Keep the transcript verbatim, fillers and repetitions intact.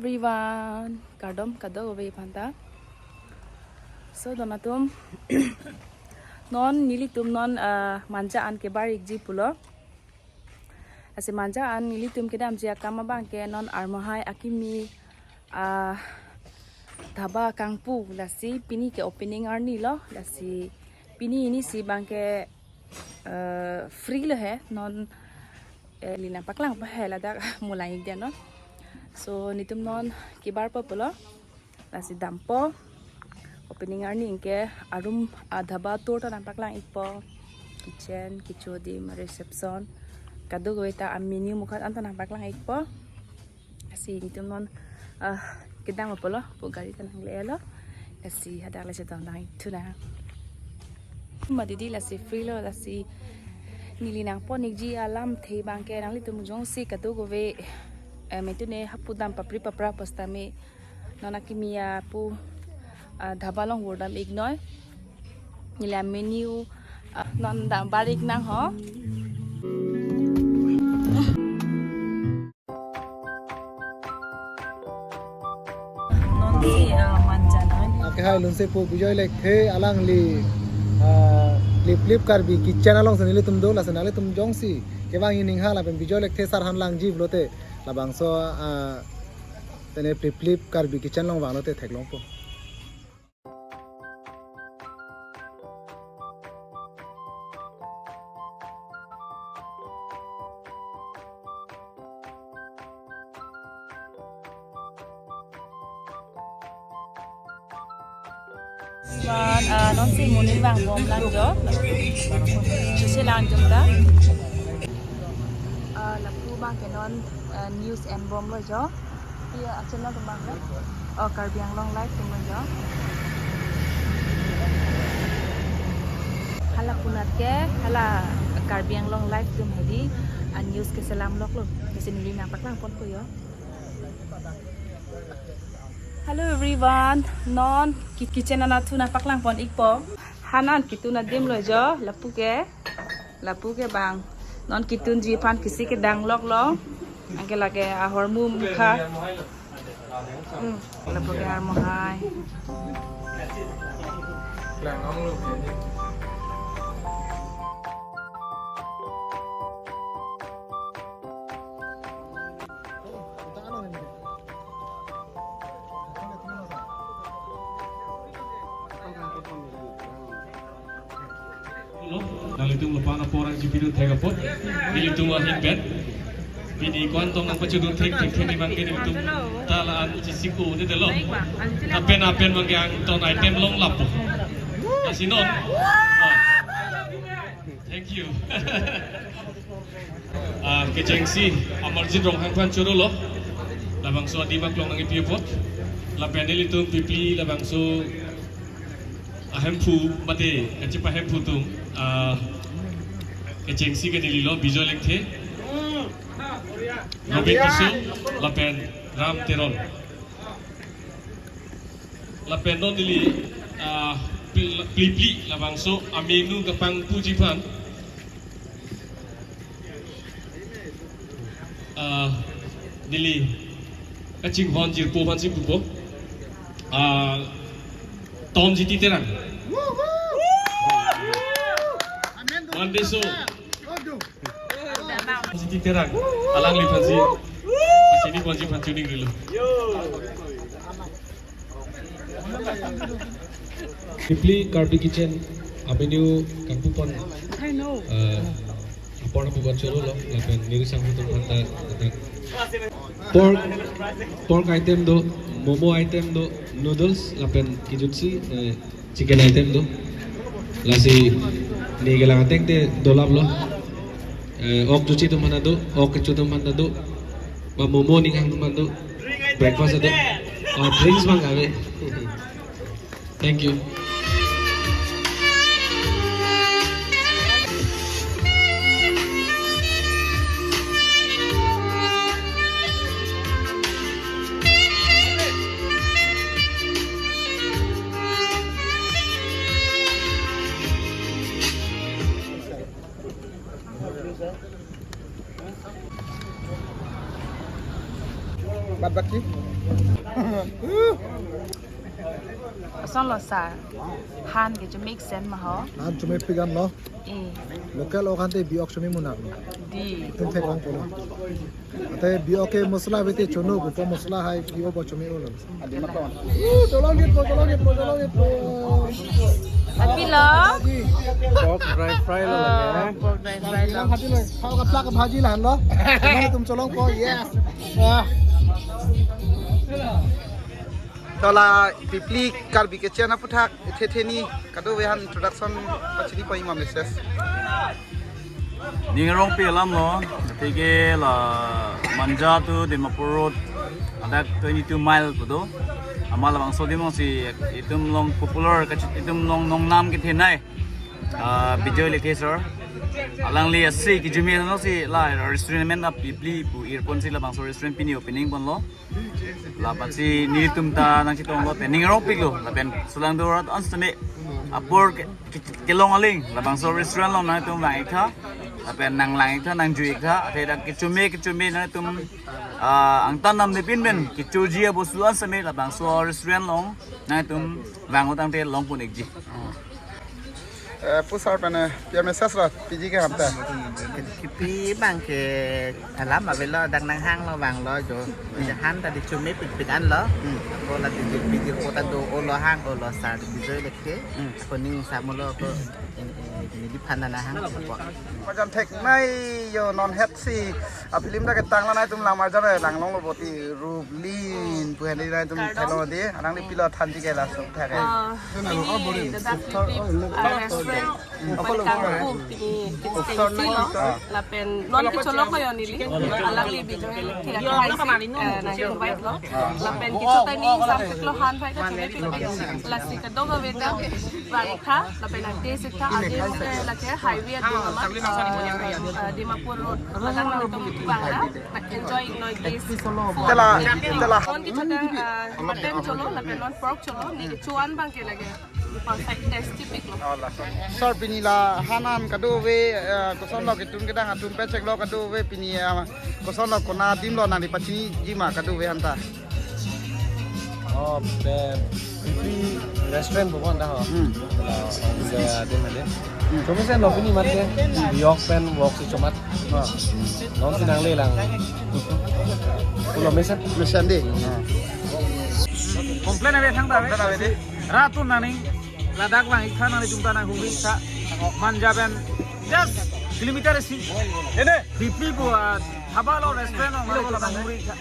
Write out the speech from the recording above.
Everyone, kardom kadokave aphanta. So, don atum, non nelitum non, ah, Manja an kebar ikji pulo. Lasi Manja an nelitum kedamji akam abang ke non armohai akimi, ah, dhaba kangpu, lasi pini ke opening arni lo, lasi pini ini si abang ke, eh, free lo he, non, eh, neli nangpaklang pa he ladak mulang ik dia non. So nelitum non kebar po pulo. Lasi dampo. Opening arni anke arum, ah, dhaba tour ta nangpaklang ikpo. Kitchen, kecho adim, reception, kadokave ta a-menu mukhat anta nangpaklang ikpo. Lasi nelitum non, ah, kedam apotlo, pu gari ta nangle-etlo. Lasi hadak le chetong dang thu na. Ma didi, lasi free lo, lasi neli nangpon ikji alamthe abang ke nanglitum jongsi kadokave, eh, metune hapu dam papri papra pusitame non akimi apu, ah, dhaba along vordam iknoi. Neli a-menu, ah, non dambar ik nang ho. Non si, ah, Manja noi. Okay, hi, lun si pu Bijoy Lekthe alangli, ah, Plip Plip Karbi Kitchen alongsi nelitum do, lasi nanglitum jongsi kevang ining ha lapen Bijoy Lekthe sar aphan langji pulote labangso, ah, tene Plip Plip Karbi Kitchen along vanglote theklongpo. Wan, ah, non si monit vangbom lang jo. Sisi lang jo ta. Ah, lapu abang ke non, ah, news enbomlo jo. Iya, channel atum abang lo. Oh, Karbi Anglong Live atum jo. Hala punat ke, hala Karbi Anglong Live atum hedi, ah, news keselam loklo. Lasi neli nangpaklang ponpo jo. Hello everyone, non ki-, kitchen anatthu nangpaklangpon ikpo. Han an kitun adim lo jo, lapu ke, lapu ke abang. Non kitunji aphan kisi kedang loklo. Anke lake ahormu mukha. Hmm, lapu ke armohai. Nanglitum lapu-an apor nangchipidun thek apot, nelitum ahin pen pini ko-an tong nangpachedun thek thek thek ni abang ke nelitum ta la-an chesiko de delo. Lapen apen abang ke angton item long lapu. Lasi non. Ah. Thank you. Ah, kechengsi Amarjit Ronghang aphan chorolo. Labangso adim aklong nangkipi apot. Lapen nelitum Pipli labangso ahemphu mate kachepahemphu atum, ah, kechengsi ke neli lo, Bijoy Lekthe, Robin Tisso, lapen Ram Teron. Lapen non neli, ah, Pli-, Plipli labangso a-menu kapangpuji aphan, ah, neli kachinghon jirpo aphansi pupo. Ah, Tonjiti Terang. Mandeso. Tonjiti Terang. Alangliphansi pachiniponji aphan choningrilo. Pipli Karbi Kitchen a-menu kangpupon, eh, apor nangpupon chorolo, lapen neli sangho atum aphanta, pork, pork item do, momo item do, noodles, lapen kejutsi, eh, chicken item do. Lasi neli kelang ateng te dolaplo. Eh, ok jutsi atum aphanta do, ok kecho atum aphanta do, ba momo ninghang atum aphanta do, breakfast do, ah, drinks abang ave. Thank you. Baad baki? Kosonlo sir. Han ke chomik sen ma ho. Han chomipik anlo. Eh. Local ok hante bi-ok chomimuna. Di. Itum thek ong pulo. Ate bi-ok ke masala bete chono ko masala hai bi-ok bo chomi ulo. Uh, cholong git po, cholong git po, cholong git po. Apilo? Pork dry fry lo lagi, eh. Pork dry fry lo. Ilang hati lo. Khao kaplak kabhaji lahenlo. Itum cholong po, yes. Ah. To la Piplili Karbi Kitchen aputhak, the theni kadokave aphan introduction pachini pon ma message. Ning arongpik alamlo, athe ke la Manja to Dimapur Road, adak twenty-two mile pu do. Amat labangso adim alongsi itum along popular, kach-, itum along nongnam kethenei, ah, Bijoy Lekthe sir. Alangli ase kejumi alongsi la restaurant amen ta Piplili pu irponsi labangso restaurant pini opening ponlo. Lapensi nelitum ta nangchetonglo te ning arongpiklo, lapen sulang dorat anstame apor ke, ke, kelong aling labangso restaurant along nangtum vang-iktha, lapen nanglang-iktha, nangjui-iktha, athe dak kechome kechome nangtum, ah, angtan namnepin pen kechoji abostu anstame labangso restaurant along nangtum vang-o tangte longpon-ikji. Eh, pu sir pen, eh, pi amessage lo, piji ke ham ta. Kipi abang ke alam avelo, dak nanghanglo vanglo jo. Han ta di chomipikpik anlo. Hmm. Ako la di di piji kota do olo hang olo sir di Bijoy Lekthe. Hmm. Ako ning samulo ko in, in, in di phan nanghang ko. Majan theknei jo non het si. A film ta ketang lo nangtum langmar jam lang longlo boti Ruplin pu handi nangtum thelo di. Anang di pilo thanji ke laso thek. Ah, ini dadak Piplili, ah, restaurant. Pada kangku ini kita isi lo. Lapen non kecholong lo yo neli. Alangli Bijoy Lekthe akhai si, eh, nang invite lo. Lapen kechoteni samsik lo han pai kachomipikpik. Lasi kadokave ta vang-iktha, lapen ate sik tha, ade lake highway adung amat, eh, eh, Dimapur Road. Ladak nangtum vang ra, enjoy noi guys. Tela, tela. Non kechota, eh, mutton cholo, lapen non pork cholo, ne kecho-an abang ke lake perfect tastepiklo. Sir, pini la han an kadokave, eh, kosonlo ketun kedang atum pacheklo kadokave pini, eh, kosonlo kona adim lo nangli pachiniji ma kadokave han ta. Oh, the Piplili restaurant pu bon ta ho. Hmm. Kalau orang Jaya adim ada. Hmm. Chomisen lo pini mat ke. Yok pen wok si chomat. Oh. Nonsi nanglelang. Pulo mesen. Mesen di. Complain ave thangta ave. Complain ave di. Rat atum nangning ladak vang-iktha, nanglitum ta nanghumri-iktha. Manja pen just kilometer isi. Ini. Piplili pu, ah, dhaba lo, restaurant lo, mane labang humri-iktha.